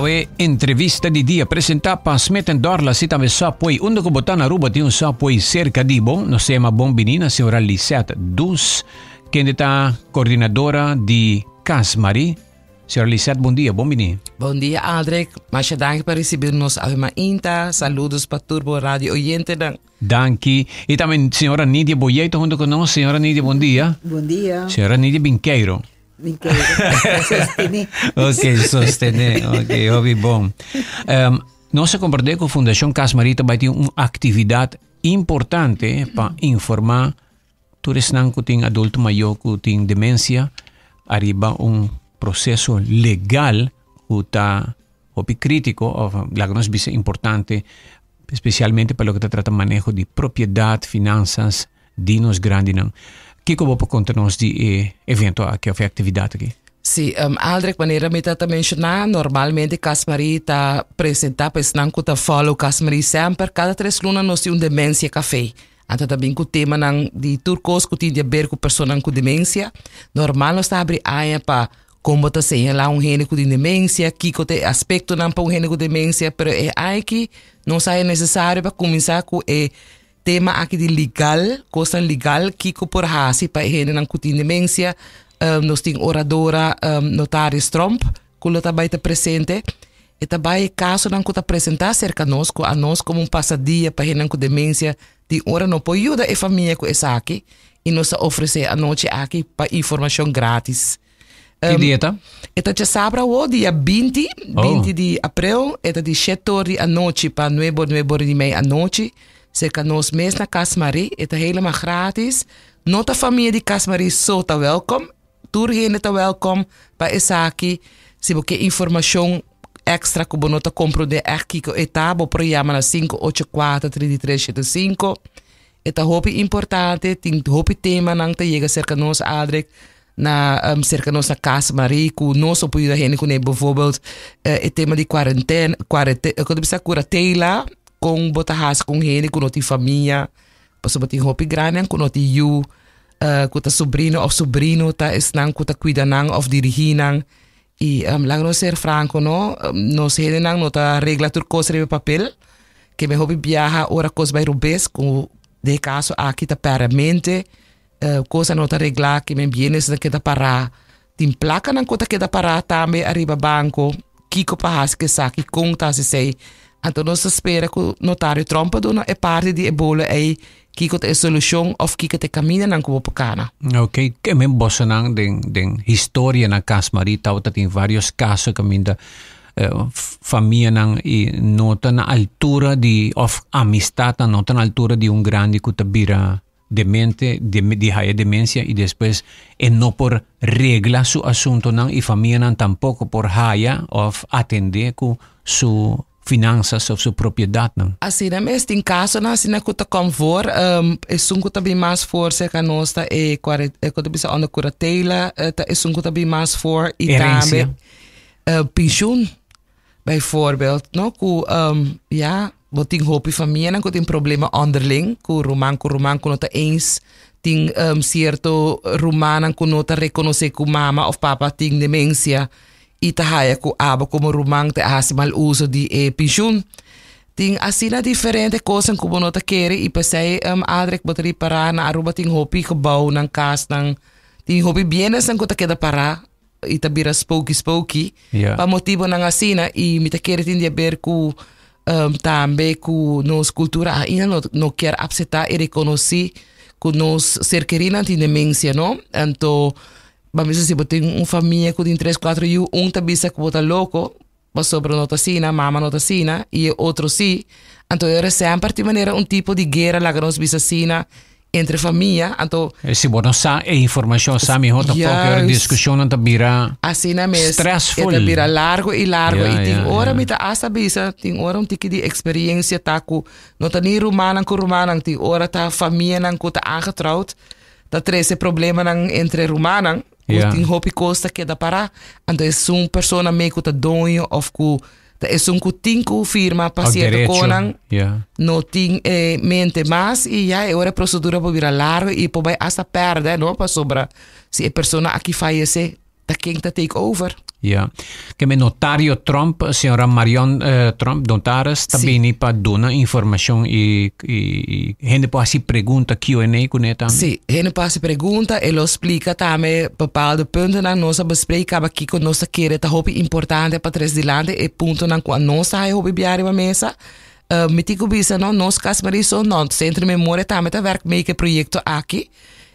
Awe entrevista di dia presenta pa Smith Dorlas y tambe Subway. Unda cu bo ta na Aruba tin un Subway cerca di bo. Nos ta yama bon bini na señora Lisette Dus, kende ta coordinadora di Cas Marie. Señora Lisette, bon dia, bon bini. Bon dia, Aldrich. Masha danki pa ricibi nos awe mainta. Saludos pa tur bo radio oyentenan. Danki. Y tambe señora Nidia Boyé ta hunto cu nos. Señora Nidia, bon dia. Bon dia. Señora Nidia Binqueiro. Binqueiro. Sostené. Ok, sostené. Ok, hopi bon. Nos a comprende cu Fundacion Cas Marie ta bay tin un actividad importante pa informa tur esnan cu tin adulto mayor cu tin demencia ariba un proceso legal cu ta hopi critico of laga nos bisa importante especialmente pa loke ta trata maneho di propiedad, finanzas di nos grandinan. Kiko bo por konta nos di e evento aki of e actividad aki? Sí, Aldrich, manera mi ta menciona, normalmente Cas Marie ta presenta pa esnan cu ta follow Cas Marie semper, cada 3 luna nos tin un demencia café. Anto ta bin cu temanan di tur cos cu tin di haber cu personanan cu demencia. Normal nos ta habri aña pa con bo ta señala un hende cu tin demencia, kico ta e aspectonan pa un hende cu demencia, pero e aña aki nos haya necesario pa cuminsa cu e tema aki di legal, cosnan legal, kico por haci pa e hendenan cu tin demencia. Nos tin oradora, notaris Tromp, cu lo ta bay ta presente. E ta bay e casonan cu ta presenta cerca nos, cu anos como un pasadia pa hendenan cu demencia tin ora no por yuda e famia cu esaki, y nos ta ofrece anochi aki pa informacion gratis. Ki dia ta? E ta djasabra awo, dia 20, 20 di april. E ta di shete or di anochi pa nuebe or, nuebe or di mei anochi. Serka nos mes na Cas Marie. E ta helemaal gratis. No ta famia di Cas Marie so ta welkom. Tur hende ta welkom pa esaki. Si bo ke informashon extra ku bo no ta komprondé ègt kiko e ta, bo por yama na 584 3375. E ta hopi importante, tin hopi temanan ta yega serka nos, Aldrich, na serka nos na Cas Marie, ku nos lo por yuda hende kuné. Bijvoorbeeld e tema di kuarentena, kuarente, kon ta bisa kuratela, kon bo ta hasi ku un hende ku no tin famia, pasobra tin hopi grandinan ku no tin yu, ku ta sobrino òf sobrino ta esnan ku ta kuida nan òf dirigí nan. I laga nos ser franco, no, nos hendenan no ta regla tur kos riba papel, ke mi hopi biaha ora kos bai robes, ku den e kaso aki ta pèrdè mente, kosnan no ta reglá, ke men bienesnan keda pará, tin plakanan ku ta keda pará tambe ariba banko, kiko pa hasi ku esaki, kon ta hasi esei. Anto nos ta spera ku notario Tromp a duna e parti di e bolo ei, kiko ta e solushon òf kiko ta e kamindanan ku bo por kana. Ok, ke men bosonan den den historia na Cas Marie tabata tin varios kaso kaminda famianan i no ta na altura di òf amistatnan no ta na altura di un grandi ku ta bira demente di haya demensia i despues e no por regla su asuntonan i famianan tampoko por haya òf atendé ku su finansas òf su propiedatnan. Asina mes, tin kasonan asina ku ta kom voor. Esun ku ta bin mas voor serka nos ta e ku ta bisa onder curatela ta esun ku ta bin mas voor i tambe pensioen bijvoorbeeld no ku ya bo tin hopi famianan ku tin problema onderling ku ruman ku ruman ku no ta eens tin sierto rumannan ku no ta rekonosé ku mama òf papa tin demensia i ta haya ku abo komo ruman ta hasi mal uso di e penshun. Tin asina diferente kosnan ku bo no ta kere i p'esei Adrick bo ta ripará na Aruba tin hopi gebounan, kasnan, tin hopi bienesnan ku ta keda pará i ta bira spooky spooky pa motibonan asina i mi ta kere tin di haber ku tambe ku nos kultura ainda no no kier apseptá i rekonosí ku nos ser kerinan tin demensia no. Anto Ba bisa si bo tin un famia ku tin tres kuatro yu, un ta bisa ku bo ta loko pasobra no ta asina, mama no ta asina i e otro si. Anto e ora semper tin manera un tipo di guera laga nos bisa asina entre famia. Anto E si bo no sa e informashon sa mihó tampoco e ora diskushonnan ta bira Asina mes. stressful. E ta bira largo i largo i tin ora mi ta asta bisa tin ora un tiki di eksperiencia ta ku no ta ni rumannan ku rumannan tin ora ta famianan ku ta aangetrouwd. Ta trese problemanan entre rumannan ku tin hopi kos ta keda pará. Anto esun persona mee ku ta doño òf ku ta esun ku tin ku firma pa sierto konan no tin e mente mas i ya e ora e prosedura por bira largu i por bai asta pèrdè no pasobra si e persona aki fayesé. Ta ken ta take over. Ja. Ke men notario Trump, señora Marion Trump, notaris, ta bini pa duna informacion y, y, y hende por haci pregunta Q&A cu ne tambe. Sí, hende por haci pregunta, e lo splica tambe bepaalde puntonan. Nos a bespreek kaba kiko nos ta kere ta hopi importante pa trece dilanti e puntonan cu nos ta haya hopi bia riba mesa. Mi tin cu bisa no, nos Cas Marie so no, Centro Memoria tambe ta werk mee cu e proyecto aki.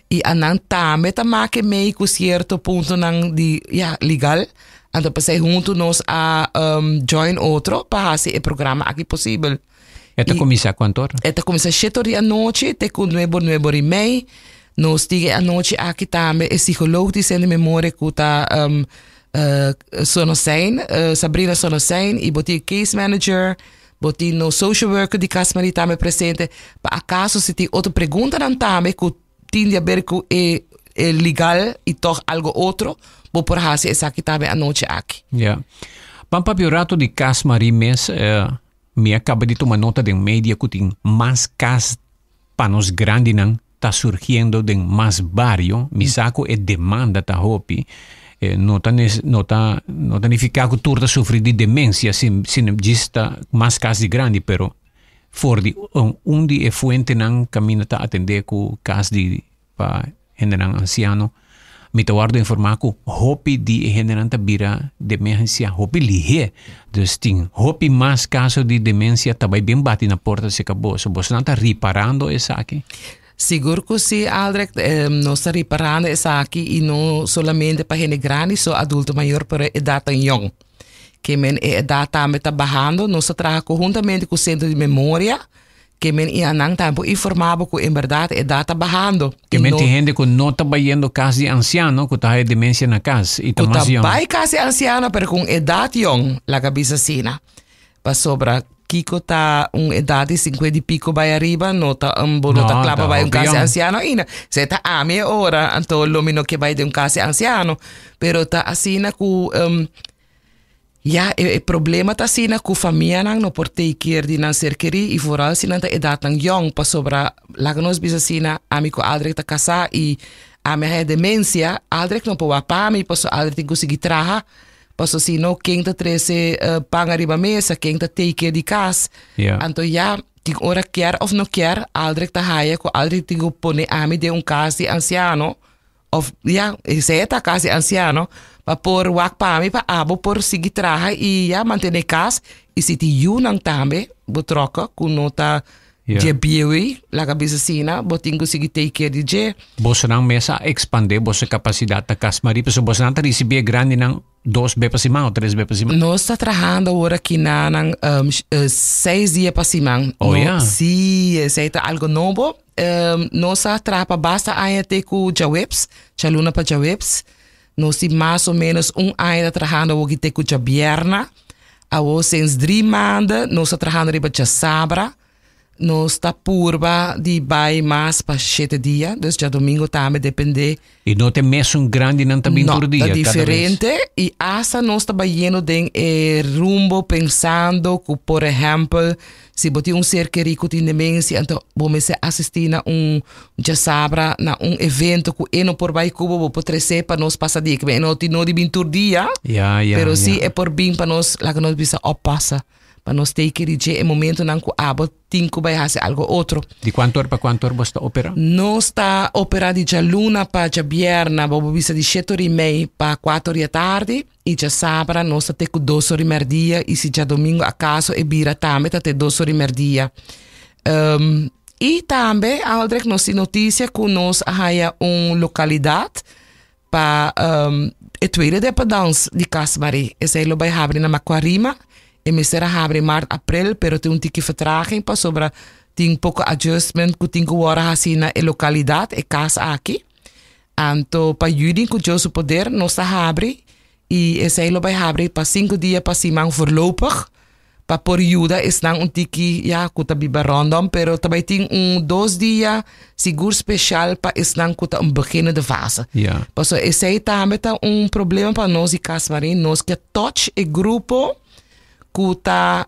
Y anan tambe ta make mee cu cierto puntonan di, ja, legal. Anto p'esei hunto nos a join otro pa haci e programa aki posibel. E ta cuminsa cuanto ora? E ta cuminsa 7 or di anochi te cu 9 or, 9 or y mei. Nos tin e anochi aki tambe e psicoloog di Centro Memoria cu ta Sonosein, Sabrina Sonosein, y bo tin e case manager, bo tin nos social worker di Cas Marie tambe presente. Pa acaso si tin otro preguntanan tambe cu tin di haber cu e legal y toch algo otro, bo por haci esaki tambe anochi aki. Ja. Ban papia un rato di Cas Marie mes. Mi a caba di tuma nota den media cu tin mas cas pa nos grandinan ta surgiendo den mas bario. Mi sa cu e demanda ta hopi. No ta nifica cu tur ta sufri di demencia, sin djis ta mas cas di grandi, pero for di un di e fuentenan caminda ta atende cu cas di pa hendenan anciano. Mi ta wordo informa cu hopi di e hendenan ta bira demencia hopi lihe. Dus tin hopi mas caso di demencia ta bay bin bati na porta cerca boso. Boso ta riparando esaki? Sigur cu si, Aldrich, nos ta riparando esaki y no solamente pa hende grandi, so adulto mayor, pero edad tan jong. Ke men e edad tambe ta bahando, nos ta traha conjuntamente cu Centro di Memoria, ke men y anan tambe informa bo cu en berdad edad ta bahando. Ke men tin hende cu no ta bayendo cas di anciano, cu ta haya demencia na cas y ta Cu ta mas jong. Bay cas di anciano, pero cu edad jong, laga bisa asina. Pasobra kiko ta un edad di 50 y pico bay ariba, no ta un bo no ta No, kla ta pa bay un hopi cas di jong. anciano ainda. Se ta ami e ora, anto lo mi no ke bay den un cas di anciano. Pero ta asina cu ja, e problema ta asina cu famianan no por take care di nan ser keri y vooral si nan ta edadnan jong, pasobra laga nos bisa asina, ami cu Aldrich ta casa y ami haya demencia, Aldrich no por wak pa mi, paso Aldrich tin cu sigui traha. Paso si no, ken ta trece pan ariba mesa, ken ta take care di cas? Anto ja, tin ora kier of no kier, Aldrich ta haya cu Aldrich tin cu pone ami den un cas di anciano, of ja, esey ta cas di anciano, pa por wak pa mi, pa abo por sigui traha y ja, mantene cas, y si tin yunan tambe, bo troca, cu no ta dje bieu, laga bisa asina, bo tin cu sigui take care di dje. Bosonan mes a expande boso capacidad ta Cas Marie, pasobra bosonan ta ricibi e grandinan 2 be pa siman of 3 be pa siman? Nos ta trahando awor aki nanan 6 dia pa siman. Oh, No, ja. Si, esey ta algo nobo. Nos a traha pa basta aña te cu djaweps, djaluna pa djaweps. Nos tin mas o menos un aña ta trahando awor aki te cu djabierna. Awor sinds 3 maanden nos ta trahando riba djasabra. Nos ta purba di bay mas pa 7 dia, dus djadomingo tambe, depende. Y no ta mesun grandinan ta bin No, tur dia, ta cada vez? Diferente y hasta nos ta bayendo den e rumbo pensando cu, por ehempel, si bo tin un ser keri cu tin demencia, anto bo mester asisti na un djasabra, na un evento cu e no por bay cu bo, bo por trece pa nos pasa dia. Ke e no tin no di bin tur dia, pero si e por bin pa nos, laga nos bisa, oppasa, pa nos take care di dje e momentonan cu abo tin cu bay haci algo otro. Di cuanto or pa cuanto or bo ta opera? Nos ta opera di djaluna pa djabierna, bo bisa di 7:30 pa 4 or di tardi, y djasabra nos ta te cu 2 or di merdia, y si djadomingo acaso e bira tambe ta te 2 or di merdia. Y tambe, Aldrich, nos tin noticia cu nos a haya un localidad pa e tweede dependance di Cas Marie. Esey lo bay habri na Macuarima. E mester a habri maart, april, pero tin un tiki vertraging pasobra tin poco adjustment cu tin cu wordo haci na e localidad, e cas aki. Anto pa juni, cu Dios su poder, nos ta habri y esey lo bay habri pa 5 dia pa siman voorlopig, pa por yuda esnan un tiki, ja, cu ta biba rondom, pero ta bay tin un 2 dia sigur special pa esnan cu ta un beginnende fase. Paso esey tambe ta un problema pa nos di Cas Marie, nos ke touch e grupo cu ta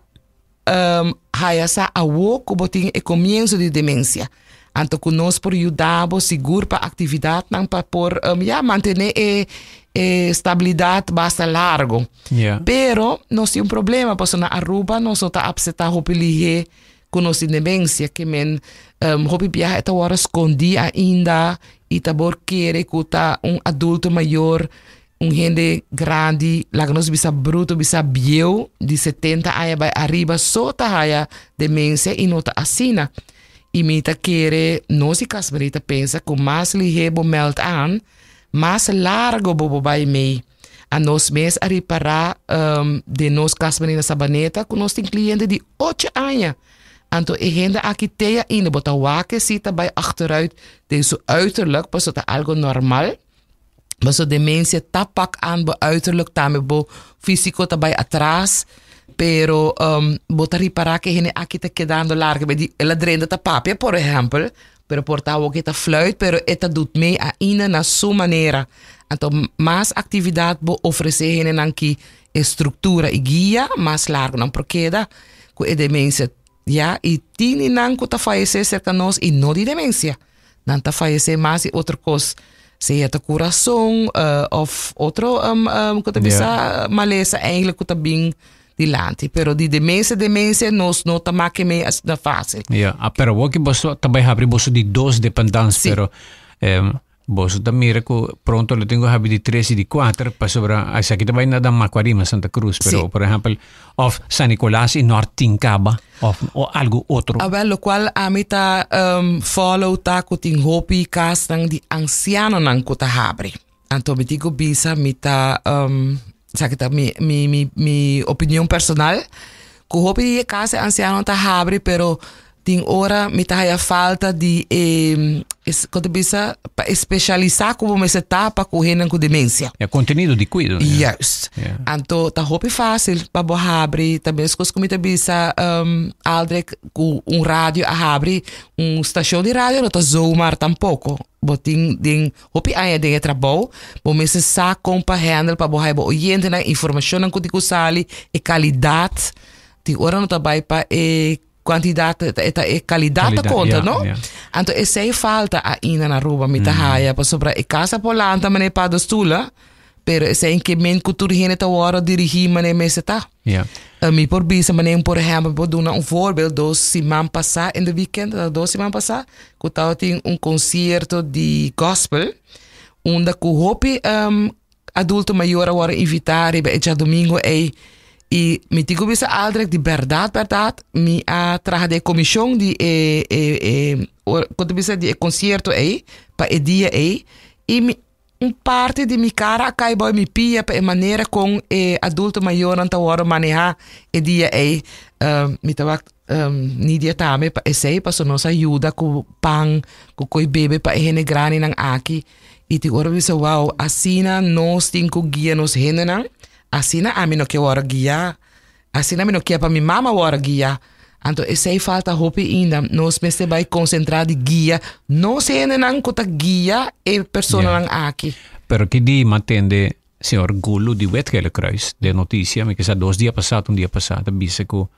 haya sa awo cu bo tin e comienzo di demencia. Anto cu nos por yuda bo sigur pa actividadnan pa por ja, mantene e E stabilidad basta largo. Pero nos tin un problema, pasobra na Aruba nos no ta acepta hopi lihe cu nos tin demencia, ke men hopi biaha e ta worde scondi ainda y ta por kere cu ta un adulto mayor, un hende grandi, laga nos bisa bruto, bisa bieu, di 70 aña bay ariba so ta haya demencia y no ta asina. Y mi ta kere, nos di Cas Maria ta pensa cu mas lihe bo meld aan, Mas largo bo bo bai mei. A nos mes a ripará den nos kas Marina Sabaneta ku nos tin kliente di ocho aña. Anto e hende aki te ainda bo ta wak e si ta bai achteruit den su uiterlijk pasobra ta algo normal. Pasobra demensia ta pak aan bo uiterlijk tambe bo físiko ta bai atras. Pero bo ta ripará ku e hende aki ta kedando largo. El a drenta ta papia por ehèmpel. Pero por ta awor ke ta fluit, pero e ta doet mee ainda na su manera. Anto mas actividad bo ofrece hendenan ki e structura y guia, mas largo nan por keda cu e demencia. Ya, y tin di nan cu ta fallece cerca nos y no di demencia. Nan ta fallece mas di otro cos, sea ta curazon of otro cu ta bisa malesa eigenlijk cu ta bin dilanti. Pero di demencia, demencia nos no ta make mee asina fácil. Ja, ah, pero awor ki boso ta bai habri boso di dos dependans, Sí. pero boso ta mira ku pronto lo tin ku habri di tres i di kuater, pasobra esaki ta bai na dan Macuarima, Santa Cruz, pero Sí. por ehempel, of San Nicolas i Nort tin kaba, of o algo otro. Awel, lokual ami ta follow ta ku tin hopi kasnan di ansianonan ku ta habri. Anto mi tin ku bisa mi ta esaki ta mi mi mi mi opinion personal ku hopi di e kas e ansiano ta habri pero tin ora mi ta haya falta di e kon ta bisa pa e spesialisá ku bo mester ta pa ku hendenan ku demensia. E kontenido di kuido. Juist. Ja. Anto ta hopi fásil pa bo habri ta meskos ku mi ta bisa Aldrich ku un radio a habri un stashon di radio no ta zomaar tampoko. Bo tin den hopi aña den e trabou, bo mester sa kon pa handle pa bo haya bo oyentenan, informashonnan ku tin ku sali, e kalidat. Tin ora no ta bai pa e kuantidat, e ta e kalidat ta konta, no? Anto esei falta ainda na Aruba mi ta haya, pasobra e kas a por lanta manera paddenstoelen, pero esei ke men ku tur hende ta wòrdu dirigí manera mester ta. Mi por bisa manera por ehèmpel, mi por duna un voorbeeld, dos siman pasá in de weekend, dos siman pasá, ku tabatin un konsierto di gospel, unda ku hopi adulto mayor a wòrdu invitá riba e djadumingu ei. I mi tin ku bisa Aldrich di bèrdat bèrdat mi a traha den e komishon di e e e kon ta bisa di e konsierto ei pa e dia ei i mi Un parti di mi kara a kai bou mi pia pa e manera kon e adulto mayornan ta wòrdu manehá e dia ei. Mi ta wak Nidia tambe pa esei, pasobra nos a yuda ku pan, ku koi bebe pa e hende grandinan aki. I tin ora mi bisa, wou, asina nos tin ku guia nos hendenan, asina ami no ke wòrdu guiá. Asina mi no kier pa mi mama wòrdu guiá. Anto esei falta hopi inda. Nos mester bai konsentrá di guia nos hendenan ku ta guia e personanan aki. Pero ki di mi a tende señor Gulu di Wit Gele Kruis den notisia, mi kisa dos dia pasá, un dia pasá, ta bisa ku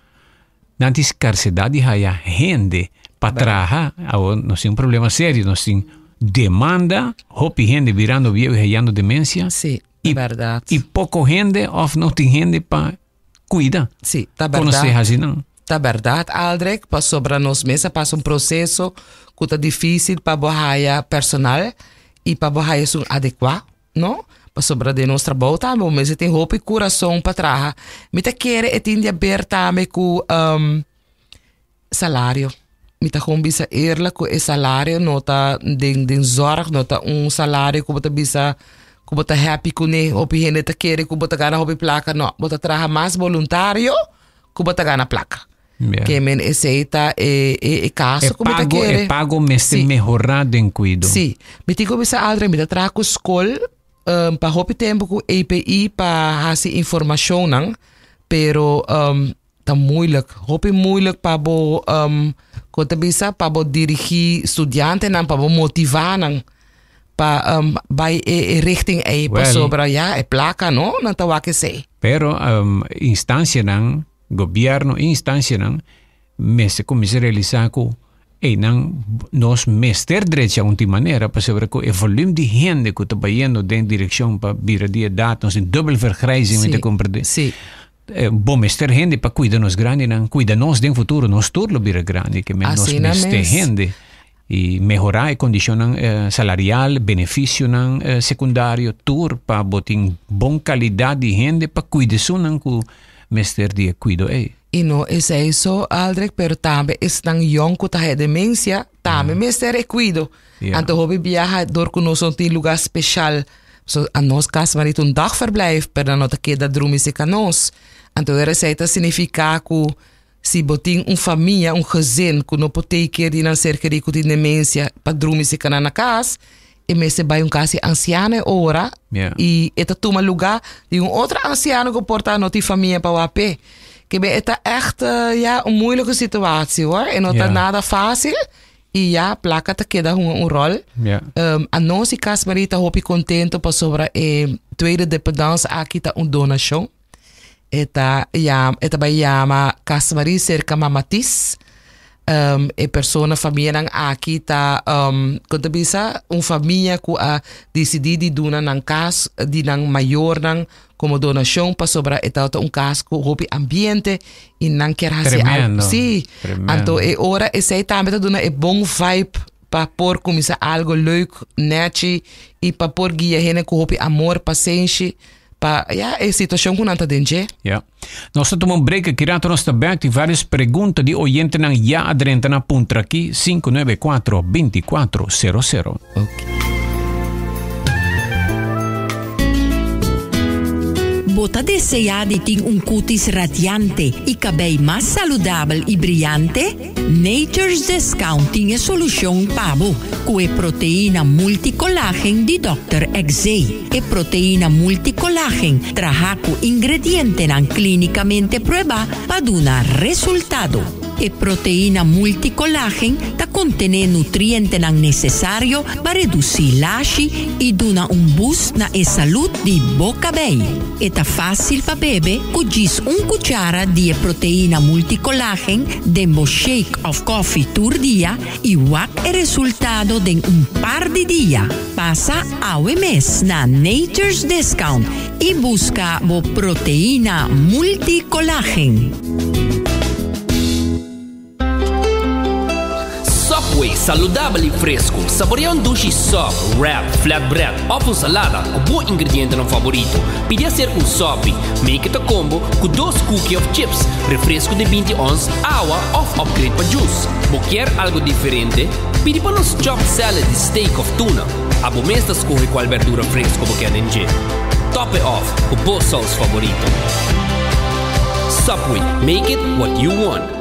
nan tin skarsedat di haya hende pa traha. Awor nos tin un problema serio, nos tin demanda, hopi hende birando bieu i hayando demensia. Sí. Ta bèrdat. I poko hende òf no tin hende pa kuida. Sí, ta bèrdat. Konosé hasi nan. Ta bèrdat, Aldrich, pasobra nos mes a pasa un proseso ku ta difísil pa bo haya personal i pa bo haya esun adekuá, no? Pasobra den nos trabou tambe bo mester tin hopi kurason pa traha. Mi ta kere e tin di aber tambe ku Salario. Mi ta gewoon bisa eerlijk ku e salario no ta den den zorg no ta un salario ku bo ta bisa ku bo ta happy kuné. Hopi hende ta kere ku bo ta gana hopi plaka. No, bo ta traha mas boluntario ku bo ta gana plaka. Yeah. Ke men esei ta e e e kaso E ku mi ta pago, kere. e pago mester Sí. mehorá den kuido. Sí. Mi tin ku bisa Aldrin, mi ta traha ku skol pa hopi tempu ku EPI pa hasi informashonnan, pero Ta moeilijk, hopi moeilijk pa bo, um, kon ta bisa, pa bo dirigí studiantenan, pa bo motivá nan pa um, bai e, e richting ei, Well, pasobra ya, e plaka, no? Nan ta wak esei. Pero um, instancianan, gobierno, instancianan, mester cuminsa realisa cu Einan nos mester drecha un tin manera pasobra ku e volume di hende ku ta bayendo den direkshon pa bira di edat, nos tin dubbel vergrijzing mi ta komprende. Bo mester hende pa kuida nos grandinan, kuida nos den futuro, nos tur lo bira grandi, ke men nos mester hende i mehorá e kondishonnan salarial, benefisionan sekundario, tur pa bo tin bon kalidat di hende pa kuida esunnan ku mester di e kuido ei. I no esei so, Aldrich, pero tambe esnan yòn ku ta haya demensia tambe mester e kuido. Anto hopi biaha dor ku nos no tin lugá speshal, so a nos kas mari ta un dagverblijf, pero nan no ta keda drumi serka nos. Anto ora esei ta signifiká ku si bo tin un famia, un gezin ku no por take care di nan ser kerí ku tin demensia pa drumi serka nan na kas, e mester bai un kas di ansiano e ora i e ta tuma lugá di un otro ansiano ku por ta no tin famia pa wak p'e. Ke be e ta ègt ya un moeilijke situatie hoor. E no ta nada fásil i ya plaka ta keda hunga un ròl. Anos di Cas Marie ta hopi kontento pasobra e tweede dependance aki ta un donashon. E ta yama, e ta bai yama Cas Marie serka Mama Tis. E persona, famianan aki ta, kon ta bisa, un famia ku a disidí di duna nan kas di nan mayornan komo donashon pasobra e tabata un kas ku hopi ambiente i nan kier hasi algu. Tremendo. Sí. Tremendo. Anto e ora esei tambe ta duna e bon vibe pa por kuminsá algu leuk, nèchi i pa por guia hende ku hopi amor, pasenshi pa ya e situashon ku nan ta den dje. Ya. Nos ta tuma un break aki rato nos ta bek tin varios pregunta di oyentenan ya a drenta na puntra aki 594 2400. Ok. Bo ta deseá di tin un cutis radiante i cabei mas saludabel i briyante? Nature's Discount tin e solucion pa bo cu e proteina multicolagen di Dòkter Exé. E proteina multicolagen traha cu ingredientenan clinicamente prueba pa duna resultado. E proteina multicolagen ta contene nutrientenan necesario pa reduci lashi y duna un boost na e salud di bo cabey. E ta facil pa bebe cu djis un cuchara di e proteina multicolagen den bo shake of koffie tur dia y wak e resultado den un par di dia. Pasa awe mes na Nature's Discount y busca bo proteina multicolagen. Subway, saludabel y fresco. Saborea un dushi sub, wrap, flatbread of un salada cu bo ingredientenan favorito. Pidi acerca un sopi, make it a combo cu dos cookie of chips, refresco di binti ons, awa of upgrade pa juice. Bo kier algo diferente? Pidi pa nos chopped salad di steak of tuna. Abo mes ta scoge cual berdura fresco bo kier den dje. Top it off cu bo saus favorito. Subway, make it what you want.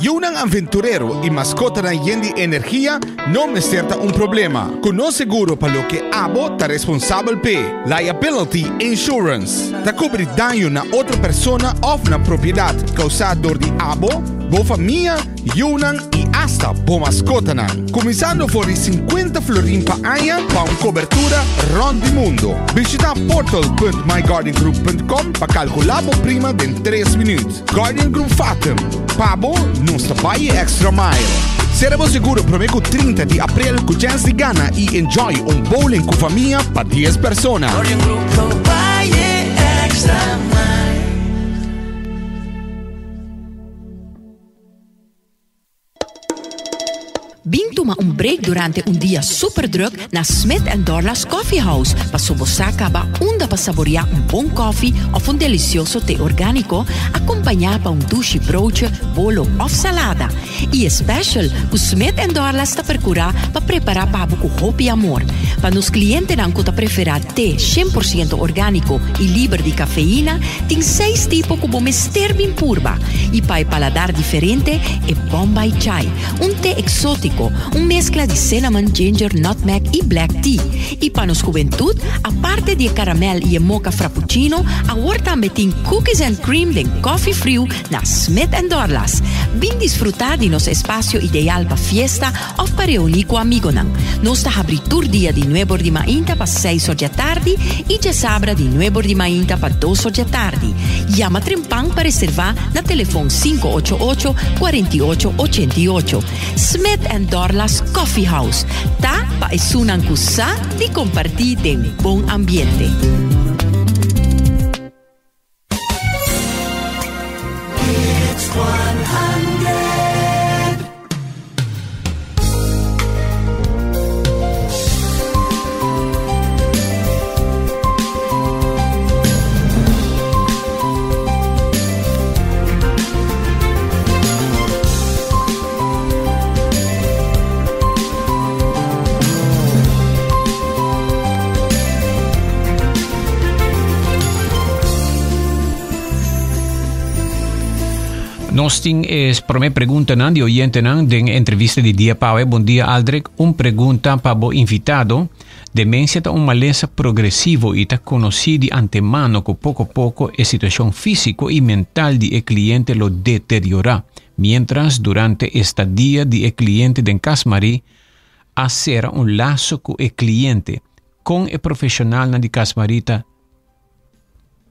Yunan aventurero i maskotanan yen di energia no mester ta un problema. Ku nos seguro pa loke abo ta responsabel p'e, Liability Insurance, ta kubri daño na otro persona òf na propiedat kousá dor di abo, bo famia, Yunan i asta bo maskotanan. Kuminsando for di 50 florin pa aña pa un kobertura rònt di mundu. Bishitá portal.myguardiangroup.com pa kalkulá bo prima den tres minüt. Guardian Group Fatum, pa bo nos ta bai e extra mile. Sera bo seguro promé ku 30 di aprel ku chèns di gana i enjoy un bowling ku famia pa 10 persona. Guardian Group lo bai e extra mile. Bin tuma un break durante un dia super druk na Smith and Dorlas Coffee House paso bo sa caba unda pa saborea un bon koffie of un delicioso te organico acompaña pa un dushi broodje, bolo of salada. Y e special cu Smith and Dorlas ta percura pa prepara pa bo cu hopi amor. Pa nos clientenan cu ta prefera te 100% organico y liber di cafeína, Tin seis tipo ku bo mester bin purba. I pa e paladar diferente, e Bombay Chai, un te eksótiko. energetico, un mescla di cinnamon, ginger, nutmeg y black tea. Y pa nos hubentud, aparte di e caramel y e mocha frappuccino, awor tambe tin cookies and cream den coffee friu na Smith and Dorlas. Bin disfruta di nos espacio ideal pa fiesta of pa reuni cu amigonan. Nos ta habri tur dia di nuebor di mainta pa seis or di atardi y djasabra di nuebor di mainta pa dos or di atardi. Yama trempan pa reserva na telefon 588 48 88. Smith and Dorlas Coffee House ta pa esunnan cu sa di comparti den bon ambiente. Nos tin e prome preguntanan di oyentenan den entrevista di dia pawe. Bon dia Aldrich. Un pregunta pa bo invitado. Demencia ta un malesa progresivo y ta conoci di antemano cu poco poco e situacion fisico y mental di e cliente lo deteriora. Mientras durante estadia di e cliente den Cas Marie a cera un laso cu e cliente. Con e profesionalnan di Cas Marie ta,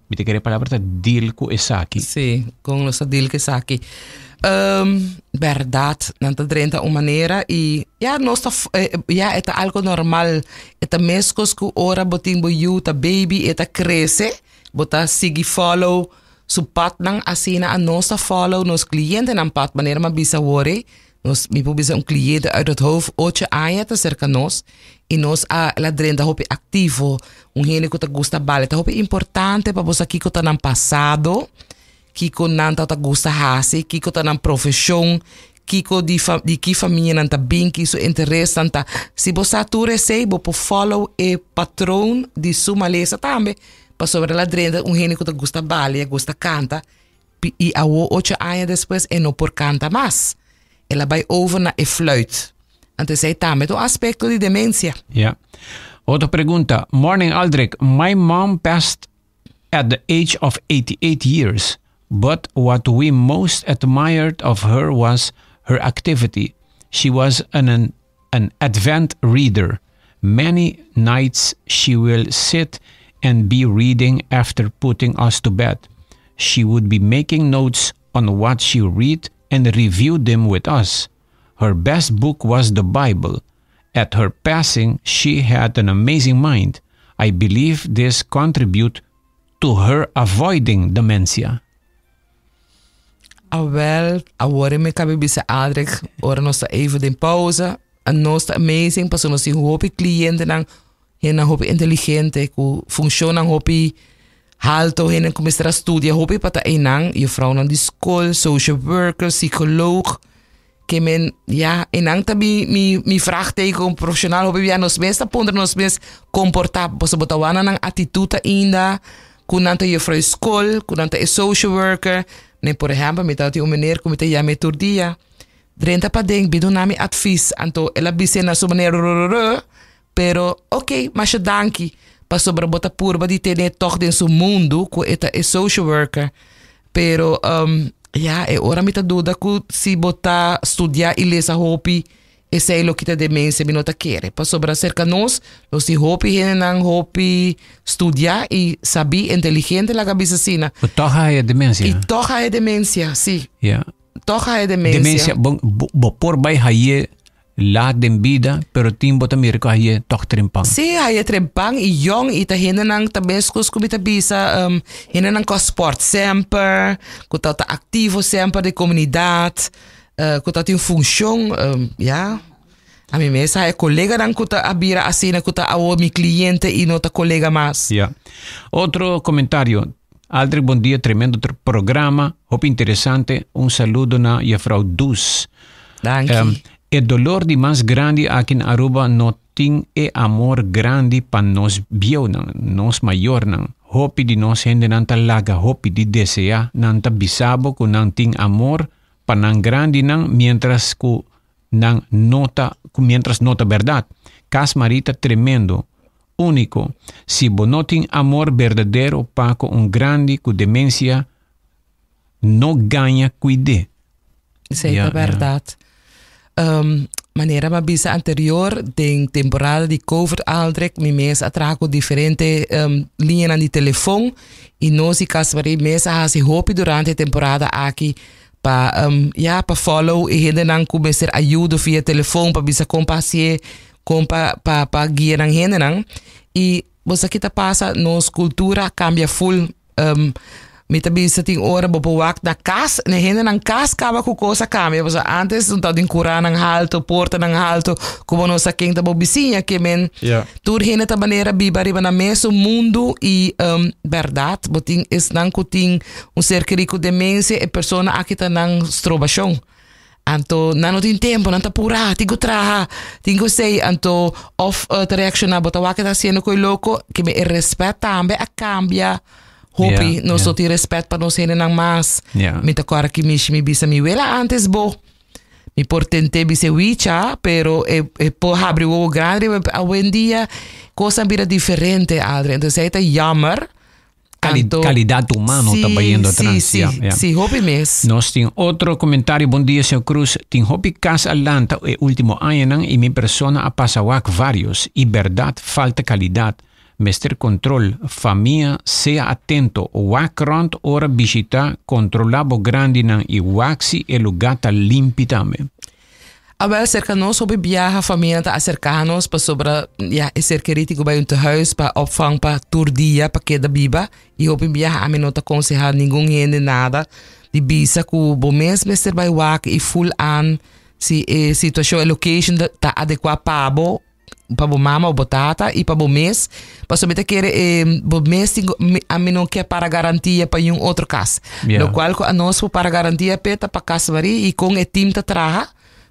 mi ta kere e palabra ta deal cu esaki? Sí, con nos ta deal cu esaki. Um, berdad, nan ta drenta un manera y ya nos ta, ya e ta algo normal. E ta mescos cu ora bo tin bo yu ta baby, e ta crece, bo ta sigui follow su padnan, asina a nos ta follow nos clientenan pad, manera mi a bisa awor ey. Nos, mi por bisa un cliente uit het hoofd, ocho aña ta cerca nos y nos a la drenta hopi activo, un hende cu ta gusta bale. Ta hopi importante pa bo sa kico ta nan pasado, kico nan ta ta gusta haci, kico ta nan profesion, kico di fa, di ki famia nan ta bin, ki su interesnan ta. Si bo sa tur esey, bo por follow e patroon di su malesa tambe, pasobra la drenta un hende cu ta gusta bale, gusta canta, I awo ocho aña despues e no por kanta mas. El a bai over na e fluit. Anto esei tambe ta un aspekto di demensia. Ja. Otro pregunta. Morning Aldrich, my mom passed at the age of 88 years, but what we most admired of her was her activity. She was an, an advent reader. Many nights she will sit and be reading after putting us to bed. She would be making notes on what she read and review them with us. Her best book was the Bible. At her passing, she had an amazing mind. I believe this contribute to her avoiding dementia. Awel, awor mi kabe bisa Aldrich, ora nos ta even den pauze, nos ta amazing pasobra nos tin hopi clientenan, hendenan hopi inteligente ku funcionnan hopi halto, hende ku mester a studia hopi pa ta einan, juffrouwnan di skol, social worker, psycholoog, ke men, ja, einan ta mi, mi, mi vraagteken profesional hopi bia nos mes ta puntra nos mes komportá, pasobra bo ta wak na nan atitut ainda, ku nan ta juffrouw skol, ku nan ta e social worker, mi por ehèmpel mi tabatin un meneer ku mi ta yam'é tur dia, drenta paden bin duna mi advies, anto el a bis'é na su manera rororor, pero ok, masha danki, pasobra bo ta purba di tene tòg den su mundu ku e ta e social worker, pero ya e ora mi ta duda ku si bo ta studia i lesa hopi esei lo kita demensia, mi no ta kere, pasobra serka nos, nos tin hopi hendenan hopi studia i sabí, inteligente laga bisa asina. Pero tòg a haya demensia. I tòg a haya demensia, si. Ya. Tòg a haya demensia. Demensia, bo, bo por bai haye Laat den bida, pero tin bo ta mira ku haye tòg trempan. Sí, haye trempan i yòn i ta hendenan ta meskos ku mi ta bisa, hendenan ku a spòrt semper, ku ta ta aktivo semper den komunidat, ku ta tin funshon, ya. Ami mes a haye koleganan ku ta a bira asina ku ta awor mi kliente i no ta kolega mas. Ya. Otro komentario, Aldrich bon dia, tremendo programa, hopi interesante, un saludo na juffrouw Does. Danki. Um, e dolor di mas grandi aki na Aruba no tin e amor grandi pa nos bieunan, nos mayornan. Hopi di nos hendenan ta laga hopi di desea, nan ta bisabo ku nan tin amor pa nan grandinan, mientras ku. Nan no ta, mientras no ta berdad. Cas Marie ta tremendo, unico. Si bo no tin amor berdadero pa cu un grandi cu demencia, no gaña cuid'é. Esei ta berdad. Manera mi a bisa anterior, den temporada di Covid Aldrich, mi mes a traha cu diferente liñanan di telefon y nos di Cas Marie mes a haci hopi durante e temporada aki pa ya pa follow e hendenan cu mester ayudo via telefon pa bisa con pa hacié, con pa pa pa guia nan hendenan. Y bo sa ki ta pasa, nos cultura a cambia full. Mi ta bisa tin ora bo por wak na cas, na hendenan cas caba cu cos a cambia. Pasobra antes no tabatin curanan halto, portanan halto, cu bo no sa ken ta bo bisiña. Ke men tur hende ta manera biba riba nan mesun mundu y berdad bo tin esnan cu tin un ser keri cu demencia, e persona aki ta nan strobacion. Anto nan no tin tempo, nan ta purá, tin ku traha, tin ku esei. Anto of ta reakshoná, bo ta wak e ta hasiendo koe loko, ke e rèspèt tambe a kambia hopi. Nos no tin rèspèt pa nos hendenan mas. Mi ta kòrda ki mishi mi bisa mi wela antes bo. Mi por tent'é bis'é wicha, pero e e por habri wowo grandi riba mi. Awendia kosnan bira diferente, Adri. Entonces esei ta jammer. Cali calidad humano ta bayendo atras. Sí, sí, sí, hopi mes. Nos tin otro comentario. Bon dia, señor Cruz. Tin hopi cas a lanta e ultimo añanan y mi persona a pasa wak varios. Y berdad falta calidad. Mester control. Famia sea atento. Wak rond ora bishita, controla bo grandinan y wak si e lugar ta limpi tambe. Awel serka nos hopi biaha famia ta aserka nos pasobra ya e ser kerí tin ku bai un tehuis pa opvang pa tur dia pa keda biba i hopi biaha ami no ta konsehá ningun hende nada di bisa ku bo mes mester bai wak i ful an si e situashon e location ta adekuá pa bo. pa bo mama o bo tata i pa bo mes pasobra mi ta kere e bo mes tin ami no ke para garantia pa niun otro kas lokual ku anos por para garantia p'e ta pa Kas Marie i kon e tim ta traha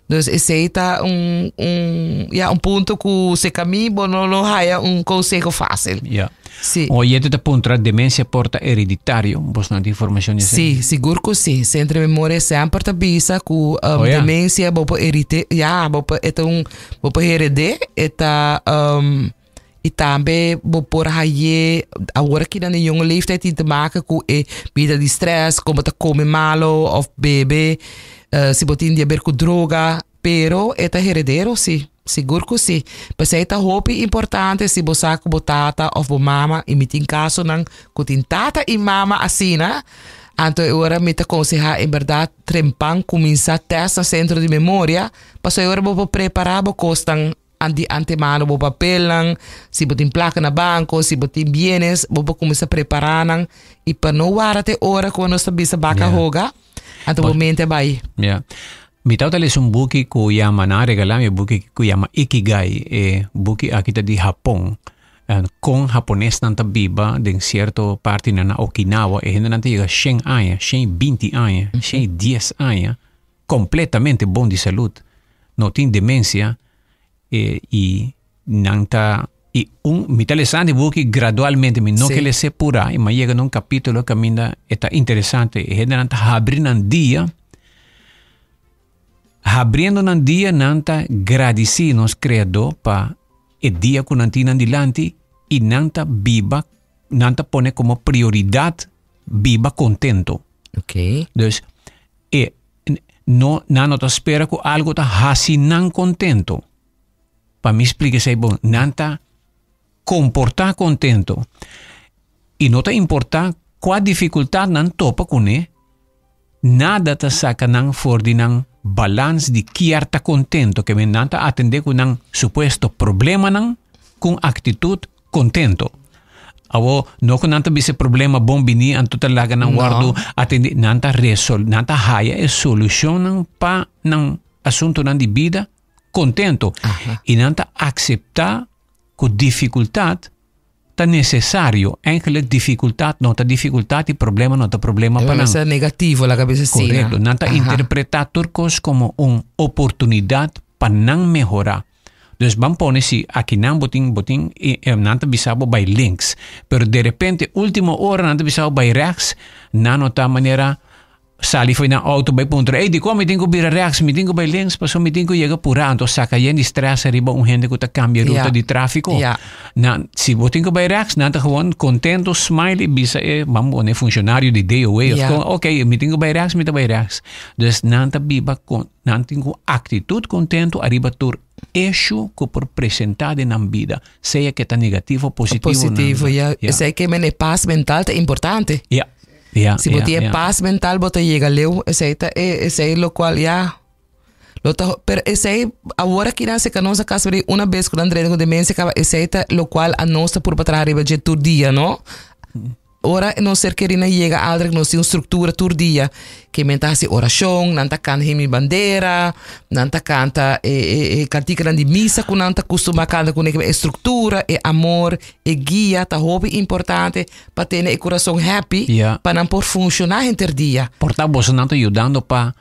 dus esei ta un un ya un punto ku seka mi bo no lo haya un konseho fásil. Si. Un oyente ta puntra, Demencia por ta hereditario? Bos no tin informacion di esei? Si, sigur cu si. Centro de Memoria semper ta bisa cu um, oh, ja. demencia bo por herite, ja, bo por, e ta un, bo por herede, e ta, um, y tambe bo por haye, awor aki na jonge leeftijd tin te maken cu e bida di stress, como ta come malo of bebe, si bo tin di haber cu droga, Pero e ta heredero si, sigur ku si. P'esei ta hopi importante si bo sa ku bo tata òf bo mama, i mi tin kasonan ku tin tata i mama asina, anto e ora mi ta konsehá en bèrdat trempan kuminsá tèst na sentro di memoria, pasobra e ora bo por prepará bo kosnan di antemano, bo papelnan, si bo tin plaka na banko, si bo tin bienes, bo por kuminsá prepará nan i pa no warda te ora ku nos ta bisa baka hoga. Anto bo mente a bai. Ja. Mi tabata lesa un buki ku yama, nan a regalá mi e buki ku yama Ikigai. E buki aki ta di Hapon. Kon haponesnan ta biba den sierto partinan na Okinawa. E hendenan ta yega shen aña, shen i binti aña, shen i dies aña, kompletamente bon di salud. No tin demensia i nan ta i un mi ta lesando e buki gradualmente mi no ke les'é purá i mi a yega na un kapítulo kaminda e ta interesante e hendenan ta habri nan dia habriendo nan dia nan ta gradisí nos kreadó pa e dia ku nan tin nan dilanti i nan ta biba nan ta pone komo prioridat biba kontento. Dus e no nan no ta spera ku algu ta hasi nan kontento. Pa mi splika esei bon, nan ta komportá kontento i no ta importá kua difikultat nan topa kuné, nada ta saka nan for di nan balans di kier ta kontento, ke men nan ta atendé ku nan supuesto problemanan ku un aktitut kontento. Awo, no ku nan ta bisa e problema bon bini anto ta laga nan wòrdu atendé, nan ta resol, nan ta haya e solushonnan pa nan asuntunan di bida contento. Y nan ta acepta cu dificultad ta necesario. Eigenlijk dificultad no ta dificultad y problema no ta problema pa nan. Es negativo la cabeza así. Correcto. Nan ta interpreta tur cos como un oportunidad pa nan mehora. Dus ban pone si aki nan bo tin, bo tin, nan ta bisa bo bai links. Pero de repente ultimo ora nan ta bisa bo bai rechts, nan no ta manera. Sali fo'i nan auto bai puntra, Ey, dikon mi tin ku bira rechts, mi tin ku bai links, pasobra mi tin ku yega purá. Anto saka yen di stress ariba un hende ku ta kambia ruta di tráfiko. Nan, si bo tin ku bai rechts, nan ta gewoon kontento, smile i bisa e, ban pone, funshonario di DOA of kon, ok, mi tin ku bai rechts, mi ta bai rechts. Dus nan ta biba kon, nan tin ku aktitut kontento ariba tur issue ku por presentá den nan bida, sea ke ta negativo o positivo. Positivo, ya. Esei ke men e pas mental ta importante. Ja. Ja, si bo ja, tin e ja. pas mental, bo ta yega leu. Esei ta e, esei lo cual, ja. Lo ta, pero esei, awor aki nan seca nos a casa bri una bes cu nan drenta cu demencia caba, esei ta lo cual a nos ta purba traha riba dje tur dia, no? Ora nos ser keri nan yega Aldrich, nos tin un structura tur dia, ke men ta haci oracion, nan ta canta Himno y Bandera, nan ta canta e, e, e canticanan di misa cu nan ta custuma canta cu ne, e structura, e amor, e guia ta hopi importante. pa tene e kurason happy Ja. pa nan por funshoná henter dia. Por ta bosonan ta yudando pa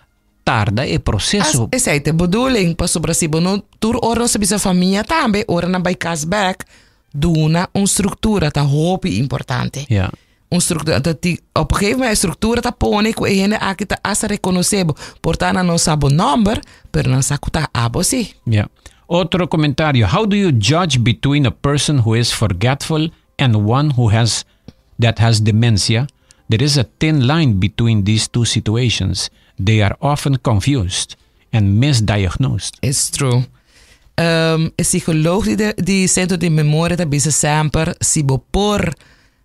tarda e proseso. As, esei ta e bedoeling, pasobra si bo no tur ora nos ta bisa famia tambe, ora nan bai kas bek, duna un struktura ta hopi importante. Ja. Un struktura, ta ti, op een gegeven moment e struktura ta pone ku e hende aki ta hasta rekonosé bo. Por ta nan no sa bo nòmber, pero nan sa ku ta abo sí. Ja. Otro komentario, How do you judge between a person who is forgetful and one who has that has dementia, there is a thin line between these two situations. They are often confused and misdiagnosed. It's true. Um, e psycholoog di, de, di Centro di Memoria ta bisa semper, si bo por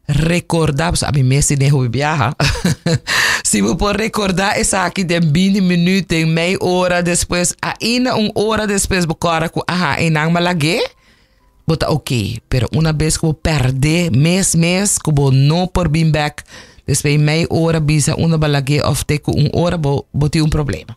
recorda, pues a mi mes tin hopi biaha, si bo por recorda esaki den 20 minuut, den mei ora despues, ainda un ora despues bo kòrda ku aha, einan mi a lag'é, bo ta ok, pero una bes ku bo pèrdè mes mes ku bo no por bin bèk despues di mei ora bisa unda bo a lag'é òf te ku un ora bo bo tin un problema.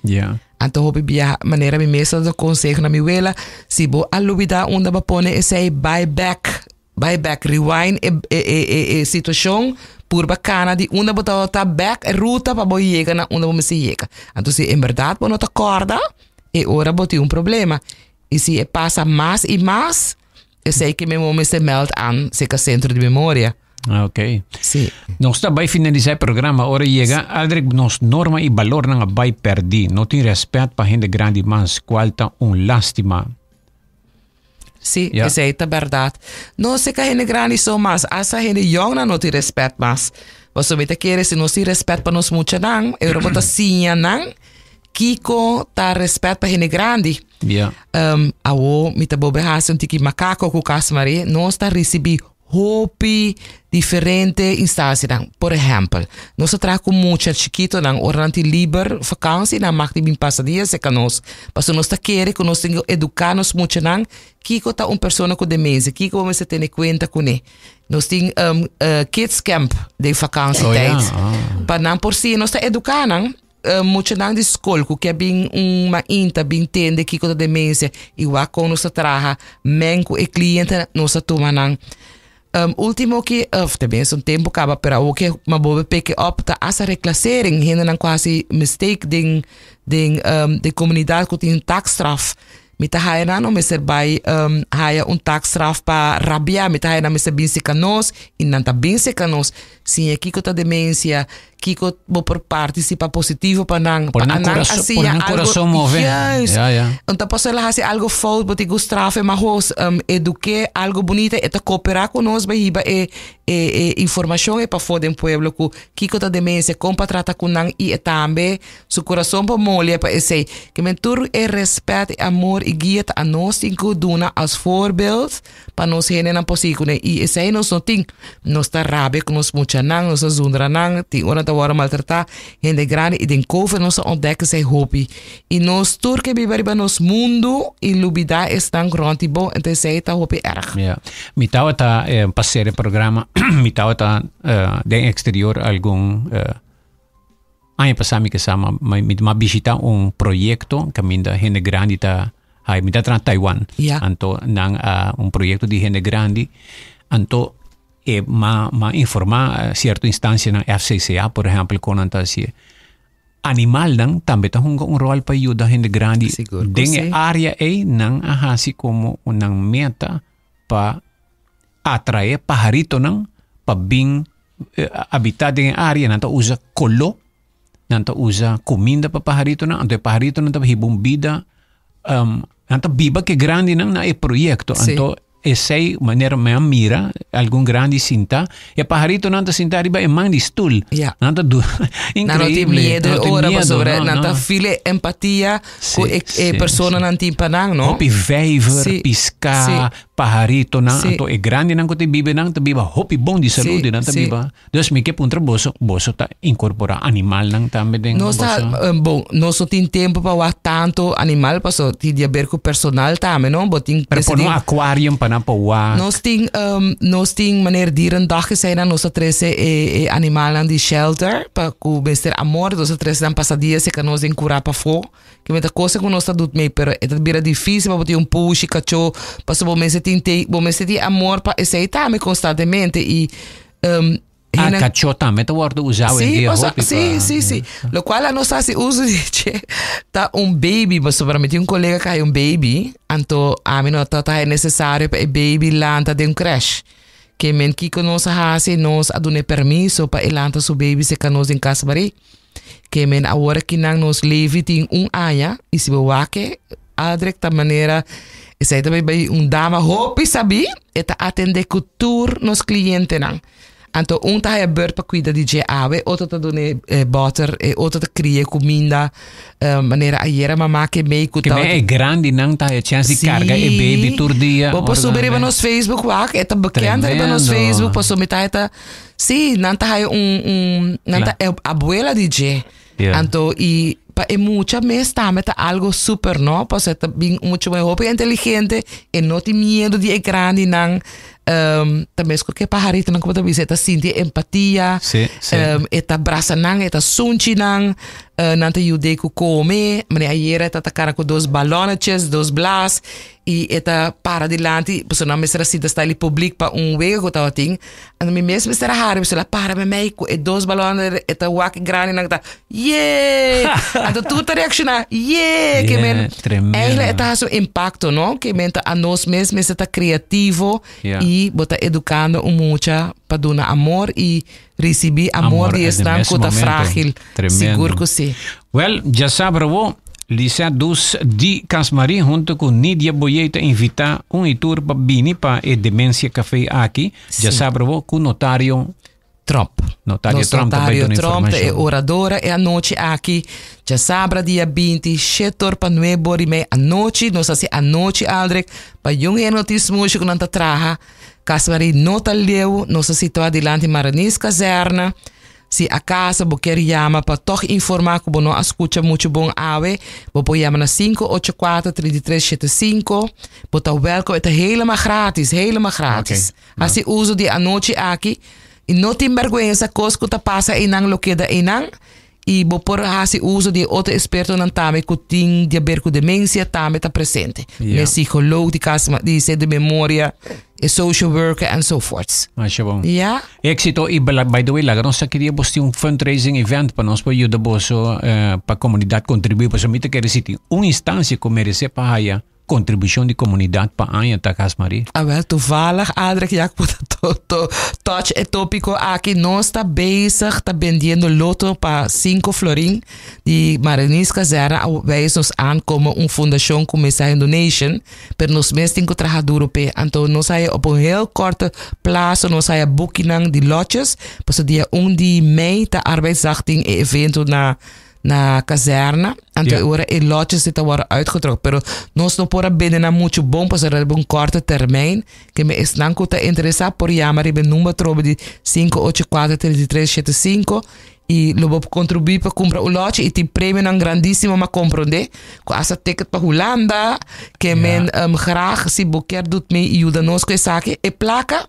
Ja. Anto hopi biaha manera mi mes ta konseho na mi wela, si bo a lubidá unda bo a pone esei bai bèk, bai bèk, rewind e e e e situashon purba kana di unda bo tabata bèk e ruta pa bo yega na unda bo mester yega. Anto si en bèrdat bo no ta kòrda e ora bo tin un problema. I si e pasa mas i mas, esei ke mi mester meld aan serka Sentro di Memoria. Ok. Sí. Nos ta bai finalisá e programa. Ora yega, Aldrich, nos norma i balornan a bai pèrdí. No tin rèspèt pa hende grandi mas, kual ta un lástima. Sí, Ja. esei ta bèrdat. No serka hende grandi so mas, asta hende yòngnan no tin rèspèt mas. Pasobra mi ta kere si nos tin rèspèt pa nos muchanan, e ora bo ta siña nan Kiko ta respet pa hende grandi? Ja. Um, awo mi ta bobe hasi un tiki makako ku Kasmari. Nos ta risibi hopi diferente instancianan. Por ehempel, nos ta traha ku mucha chikitonan ora nan tin liber vakansi, nan mag di bin pasa dia serka nos. Pasobra nos ta kere ku nos tin ku eduká nos muchanan kiko ta un persona ku demensia, kiko bo mester tene kuenta kuné. Nos tin um, uh, kids camp den vakansietijd. Oh, ja. Ah. Pa nan por siña, nos ta eduká nan. Muchanan di skol ku ke bin un mainta bin tende kiko ta demensia i wak kon nos ta traha men ku e klientenan nos ta tuma nan. Ultimo ki of tenminste un tempu kaba pero awor ke mi a bolbe pick it up ta hasta reclassering hendenan ku hasi mistake den den den komunidat ku tin taakstraf. Mi ta haya nan no mester bai haya un taakstraf pa rabia mi ta haya nan mester bin seka nos i nan ta bin seka nos siña kiko ta demensia Kiko bo por participa positivo pa nan. Por nan Pa nan corazon, hacía por nan algo- corazon move. Juist. Ja, ja. Anto paso el a haci algo fout, bo tin cu straf e maar hos, um, eduke algo bunita, e ta coopera cu nos bay hiba e, e, e informacion e pafó den pueblo cu kiko ta demencia, con pa trata cu nan y e tambe su corazon por molia pa esey. Ke men tur e respet, e amor y guia ta anos tin cu duna als voorbeeld Pa nos hendenan por sigui kuné. I esei nos no tin. Nos ta rabia ku nos muchanan, nos ta zundra nan, tin ora nan ta wòrdu maltratá, hende grandi, i den Covid nos a ontdek esei hopi. I nos tur ke biba riba nos mundu i lubidá esnan rònt di bo, enton esei ta hopi erg. Ja. Mi tabata eh, pa ser e programa, mi tabata eh, den exterior algun eh, aña pasá mi ke sa, ma, ma, mi ma bishita un proyecto kaminda hende grandi ta Hai, mi ta tra Taiwan. Ja. Anto nan a un proyecto di hende grandi. Anto e ma ma informa eh, cierto instancianan FCCA por ehempel kon nan ta haci. Animalnan tambe ta hunga un rol pa yuda hende grandi. Sigur ku Den e sí. área ei nan a hasi como nan meta pa atrae paharitonan pa bin eh, habita den e área. Nan ta usa koló. Nan ta usa kuminda pa paharitonan, anto e paharitonan ta hiba un bida, nan ta biba ke grandinan na e proyekto. Anto esei manera mi a mira algun grandi sinta, e paharitonan ta sinta riba e man di stul. Nan ta du Nan no tin increíble. miedo Nan no tin ora miedo, pasobra no, nan ta no. feel e empatia ku e personanan tin pa nan, no? Hopi vijver, piská, paharitonan, anto e grandinan ku ta biba nan ta biba hopi bon di salud, nan ta biba. Dus mi ke puntra boso, boso ta incorpora animalnan tambe den Nos ta, boso? bon, nos no tin tempo pa wak tanto animal, paso tin di haber cu personal tambe, no? Bo tin Pero mester pone un tin aquarium pa nan por wak. Nos tin, nos tin maner dierendag eseinan, nos ta trece e, e animalnan di shelter pa cu mester amor, nos ta trece nan pasa dia cerca nos den cura pafó. Ke mester cosa cu nos ta doet mee, pero e ta bira dificil pa bo tin un pushi, cacho, paso bo mester tin te, bo mester tin amor pa esei tambe constantemente y Ah, kachó tambe ta wòrdu usá hoy en Sí, dia paso, hopi sí, pa sí, sí. Lo cual a nos hasi uso di che ta un baby, pasobra mi tin un colega que hay un baby, anto ami no ta ta necesario pa e baby lanta den un crash. Ke men kiko nos a hasi, nos a duna e permiso pa e lanta su baby serka nos den Casa Marie. Ke men awor akinan nos Levi tin un aña y si bo wak e Aldrich ta manera esei ta bay un dama hopi sabí e ta atende ku tur nos klientenan. Anto un ta haya beurt pa kuida di dje awe, otro ta duna e boter, e otro ta kria kuminda. Manera ayera mama ke mei ku Ke ta men e grandinan ta haya chèns di karga e baby tur dia. Bo por ora subi riba nan nos Facebook wak, e ta bekend riba nos Tremendo. Facebook pasobra mi ta haya ta Sí, nan ta haya un, un nan ta e abuela di dje. Anto i pa e mucha mes tambe ta algo super, no? Pasobra ta bin un mucha hopi inteligente, e no tin miedo di e grandinan. Ta mes ku ke paharitonan ku bo ta bisa, e ta sinti e empatia. Sí, sí. E ta brasa nan, e ta sunchi nan, nan ta yud'é ku kome. Manera ayera e ta ta kara ku dos balònetjes, dos blas. I e ta para dilanti, pasobra nan mester a sinta sta li publik pa un wega ku tabatin. Anto mi mes mester a hari, pasobra el a para mei ku e dos balòn, e ta wak e grandi nan ta yee! Anto tur ta reakshoná yee! Ke men, eigenlijk e ta hasi un impakto, no? Ke men ta anos mes mester ta kreativo i bo ta edukando un mucha pa duna amor i risibí amor di esnan ku ta frágil. Sigur ku si. Wèl, djasabra bo, Lisette Dus di Casmarie hunto ku Nidia Boyé ta invitá un i tur pa bini pa e Dementia Café aki. Djasabra bo ku Notario Tromp. Notario Nos Tromp ta bai Notario duna Tromp ta e informashon. oradora e anochi aki. Djasabra dia binti, shetor pa nuebe ora i mei anochi. Nos hasi anochi, Aldrich, pa yun hende no tin smushi ku nan ta traha. Casmarie no ta leu, nos ta situá dilanti Maranis Kazerne. Si acaso bo kier yama pa tog informa cu bo no a scucha mucho bon awe, bo por yama na 584 3375. Bo ta welkom, e ta helemaal gratis, helemaal gratis. Haci uso di e anochi aki y no tin berguensa, cos cu ta pasa eynan lo keda eynan. Y bo por haci uso di e otro expertonan tambe cu tin di haber cu demencia tambe ta presente. E psicoloog di cas di centro di memoria, e social worker enzovoorts. Masha bon. Ja. Éxito y by the way laga nos sa ki dia bos tin un fundraising event pa nos por yuda boso pa comunidad contribui pasobra mi ta kere si tin un instancia cu merece pa haya Kontribushon di komunidat pa aña ta Cas Marie. Awel, toevallig Aldrich ya ku ta to touch e topiko aki, nos ta bezig ta bendiendo loto pa 5 florin di Marinier's Kazerne a wijs nos aan komo un fundashon ku mester haña donation, pero nos mes tin ku traha duro p'e. Anto nos haya op un heel korte plaso nos haya bukinan di lotjes, pasobra dia un di mei ta Arbeidsdag tin e evento na na kazerne. Anto ora e lotjes ta worden uitgetrokken. Pero nos no por a bende nan mucho bon pasobra riba un korte termijn. Ke me esnan ku ta interesá por yama riba e number trobe di 584 33 75 i lo bo kontribuí pa kumpra un lotje i tin premionan grandísimo ma komprondé ku hasta ticket pa Hulanda. Ke men graag si bo kier doet mee i yuda nos ku esaki. E plaka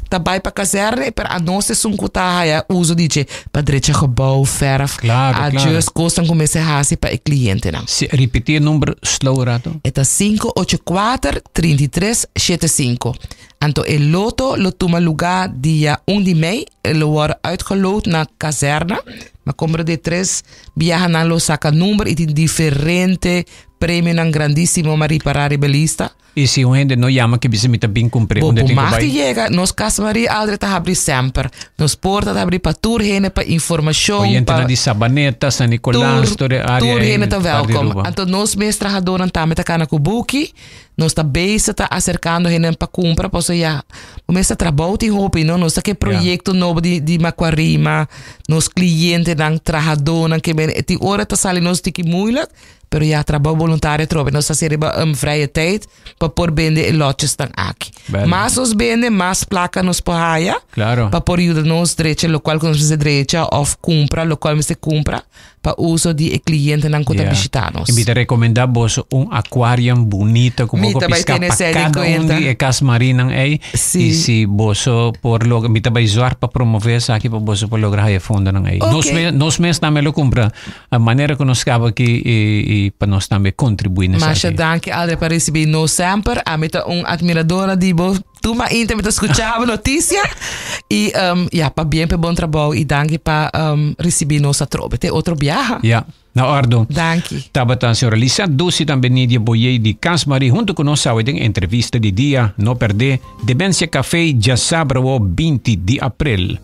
ta bai pa kazerne pero anos esun ku ta haya uso di dje pa drecha gebouw, verf, adjust kosnan ku mester hasi pa e klientenan. Si, ripití e number slow rato. E ta 584 33 75. Anto e loto lo tuma lugá dia 1 di mei, e lo wòrdu uitgeloot na kazerne. Ma kompra di e tres biahanan lo saka number i tin diferente premionan grandísimo ma ripará riba e lista. I si un hende no yama ke bisa mi ta bin kumpr'é, Bo unda por tin ku mag di bai? yega, nos Cas Maria Aldrich ta habri semper. Nos porta ta habri pa tur hende, pa informashon, Oyentenan pa di Sabaneta, San Nicolas, tur, tur e área tur ei, hende ta parti di welkom. Aruba. Anto nos mes trahadónan tambe ta kana ku buki. Nos ta bezig ta aserkando hende pa kumpra, pasobra ya, bo mes ta trabou tin hopi, no? Nos ta ke proyekto nobo di, di Macuarima, nos klientenan, trahadónan ke bene. Tin ora ta sali nos tiki moeilijk, Pero ya trabou voluntario trobe nos ta hasi riba um vrije tijd pa por bende e lotjesnan aki. Bel. Mas nos bende, mas plaka nos por haya. Claro. Pa por yuda nos drecha lokual ku nos mester drecha of kumpra lokual mester kumpra pa uso di e klientenan ku ta Yeah. bishita nos. I mi ta rekomendá boso un aquarium bunita ku Mi bo ta por bai piska tene pa esei den kada un kuenta. di e kas marinan ei. Sí. I si boso por logra, mi ta bai zwart pa promové esaki pa boso por logra haya fondonan ei. Ok. Nos mes, nos mes tambe lo kumpra. A manera ku nos kaba aki i i pa nos tambe kontribuí na Masha esaki. danki Aldrich pa risibi nos semper. Ami ta un admiradora di bo. Tur mainta mi ta skucha bo notisia. I um, ja, pabien pa e bon trabou i danki pa um, risibi nos atrobe te otro biaha. Ja, na ordo. Danki. Tabata señora Lisette Dusi tambe Nidia Boyé di Cas Marie hunto ku nos awe den entrevista di dia. No perdé Dementia Café djasabra 20 di aprel.